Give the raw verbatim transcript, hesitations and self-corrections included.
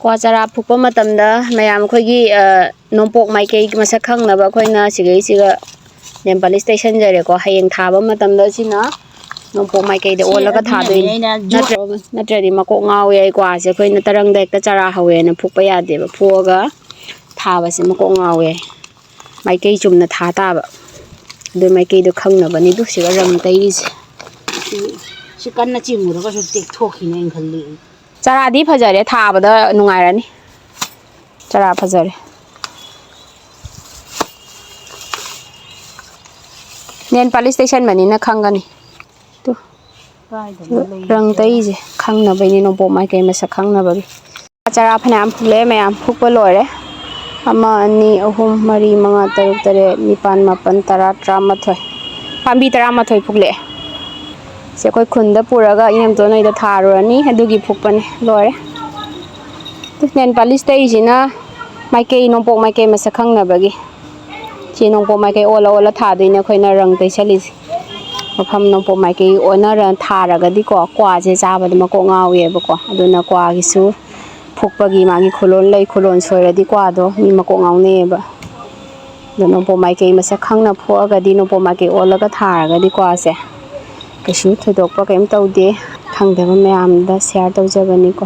ꯀ꯭ꯋꯥ ꯆꯥꯔꯥ ꯐꯨꯛꯄ ꯃꯇꯝꯗ ꯃꯌꯥꯝ ꯑꯩꯈꯣꯏꯒꯤ, ꯑ, ꯅꯣꯡꯄꯣꯛ ꯃꯥꯏꯀꯩ ꯃꯁꯛ ꯈꯪꯅꯕ ꯑꯩꯈꯣꯏꯅ ꯁꯤꯒꯩꯁꯤꯒ nail polish ꯇꯩꯁꯟꯖꯔꯦꯀꯣ꯫ ꯍꯌꯦꯡ ꯊꯥꯕ ꯃꯇꯝꯗ ꯁꯤꯅ ꯅꯣꯡꯄꯣꯛ ꯃꯥꯏꯀꯩꯗ ꯁꯤ ꯑꯣꯜꯂꯒ ꯑꯗꯨꯅꯅꯦ ꯊꯥꯗꯣꯏꯅꯦ꯫ ꯑꯩꯅ ꯖꯨ- ꯅꯠꯇ꯭ꯔ-, ꯅꯠꯇ꯭ꯔꯗꯤ ꯃꯀꯣꯛ ꯉꯥꯎꯋꯦ꯫ ꯑꯩ ꯀ꯭ꯋꯥꯁꯦ ꯑꯩꯈꯣꯏꯅ ꯇꯔꯪꯗ ꯍꯦꯛꯇ ꯆꯥꯔꯥ ꯍꯧꯋꯦꯅ ꯐꯨꯛꯄ ꯌꯥꯗꯦꯕ꯫ ꯐꯨꯛꯑꯒ ꯊꯥꯕꯁꯦ ꯃꯀꯣꯛ ꯉꯥꯎꯋꯦ꯫ ꯃꯥꯏꯀꯩ ꯆꯨꯝꯅ ꯊꯥ ꯇꯥꯕ꯫ ꯑꯗꯨ ꯃꯥꯏꯀꯩꯗꯣ ꯈꯪꯅꯕꯅꯤ ꯑꯗꯨ ꯁꯤꯒ ꯔꯪ ꯇꯩꯔꯤꯁꯦ꯫ ꯁꯤ, ꯁꯤ ꯀꯟꯅ ꯆꯤꯡꯉꯨꯔꯒꯁꯨ ꯇꯦꯛꯊꯣꯛꯈꯤꯅꯤ ꯑꯩꯅ ꯈꯜꯂꯤ꯫ ꯆꯥꯔꯥꯗꯤ ꯐꯖꯔꯦ, ꯊꯥꯕꯗ ꯅꯨꯡꯉꯥꯏꯔꯅꯤ꯫ ꯆꯥꯔꯥ ꯐꯖꯔꯦ꯫ Nail polish ꯇꯩꯁꯟꯕꯅꯤꯅ ꯈꯪꯒꯅꯤ꯫ ꯇꯨ꯫ ꯀꯥꯏꯗꯅꯣ ꯂꯩꯔꯤꯁꯦ? ꯔꯪ ꯇꯩꯁꯦ ꯈꯪꯅꯕꯩꯅꯦ, ꯅꯣꯡꯄꯣꯛ ꯃꯥꯏꯀꯩ ꯃꯁꯛ ꯈꯪꯅꯕꯒꯤ꯫ ꯆꯥꯔꯥ ꯐꯅꯌꯥꯝ ꯐꯨꯛꯂꯛꯑꯦ ꯃꯌꯥꯝ, ꯐꯨꯛꯄ ꯂꯣꯏꯔꯦ꯫ ꯑꯃ, ꯑꯅꯤ, ꯑꯍꯨꯝ, ꯃꯔꯤ, ꯃꯉꯥ, ꯇꯔꯨꯛ, ꯇꯔꯦꯠ, ꯅꯤꯄꯥꯜ, ꯃꯥꯄꯜ, ꯇꯔꯥ, ꯇꯔꯥꯃꯥꯊꯣꯏ꯫ ꯄꯥꯝꯕꯤ ꯇꯔꯥꯃꯥꯊꯣꯏ ꯐꯨꯛꯂꯛꯑꯦ꯫ ꯁꯤ ꯑꯩꯈꯣꯏ ꯈꯨꯟꯗ ꯄꯨꯔꯒ ꯏꯅꯦꯝꯇꯣꯟ ꯍꯣꯏꯗ ꯊꯥꯔꯨꯔꯅꯤ꯫ ꯑꯗꯨꯒꯤ ꯐꯨꯛꯄꯅꯦ꯫ ꯂꯣꯏꯔꯦ꯫ Nail polish ꯇꯩꯁꯤꯅ ꯃꯥꯏꯀꯩ, ꯅꯣꯡꯄꯣꯛ ꯃꯥꯏꯀꯩ ꯃꯁꯛ ꯈꯪꯅꯕꯒꯤ꯫ ꯁꯤ ꯅꯣꯡꯄꯣꯛ ꯃꯥꯏꯀꯩ ꯑꯣꯜꯂ ꯑꯣꯜꯂ ꯊꯥꯗꯣꯏꯅꯦ ꯑꯩꯈꯣꯏꯅ ꯔꯪ ꯇꯩꯁꯜꯂꯤꯁꯦ꯫ ꯃꯐꯝ ꯅꯣꯡꯄꯣꯛ ꯃꯥꯏꯀꯩ ꯑꯣꯟꯅꯔ ꯊꯥꯔꯒꯗꯤꯀꯣ, ꯀ꯭ꯋꯥꯁꯦ ꯆꯥꯕꯗ ꯃꯀꯣꯛ ꯉꯥꯎꯋꯦꯕꯀꯣ꯫ ꯑꯗꯨꯅ ꯀ꯭ꯋꯥꯒꯤꯁꯨ ꯐꯨꯛꯄꯒꯤ ꯃꯥꯒꯤ ꯈꯨꯂꯣꯟ ꯂꯩ, ꯈꯨꯂꯣꯟ ꯁꯣꯏꯔꯗꯤ ꯀ꯭ꯋꯥꯗꯣ ꯃꯤ ꯃꯀꯣꯛ ꯉꯥꯎꯅꯩꯌꯦꯕ꯫ ꯑꯗꯣ ꯅꯣꯡꯄꯣꯛ ꯃꯥꯏꯀꯩ ꯃꯁꯛ ꯈꯪꯅ ꯐꯨꯛꯑꯒꯗꯤ, ꯅꯣꯡꯄꯣꯛ ꯃꯥꯏꯀꯩ ꯑꯣꯜꯂꯒ ꯊꯥꯔꯒꯗꯤ ꯀ꯭ꯋꯥꯁꯦ ꯀꯩꯁꯨ ꯊꯣꯏꯗꯣꯛꯄ ꯀꯩꯝ ꯇꯧꯗꯦ꯫ ꯈꯪꯗꯕ ꯃꯌꯥꯝꯗ share ꯇꯧꯖꯕꯅꯤꯀꯣ꯫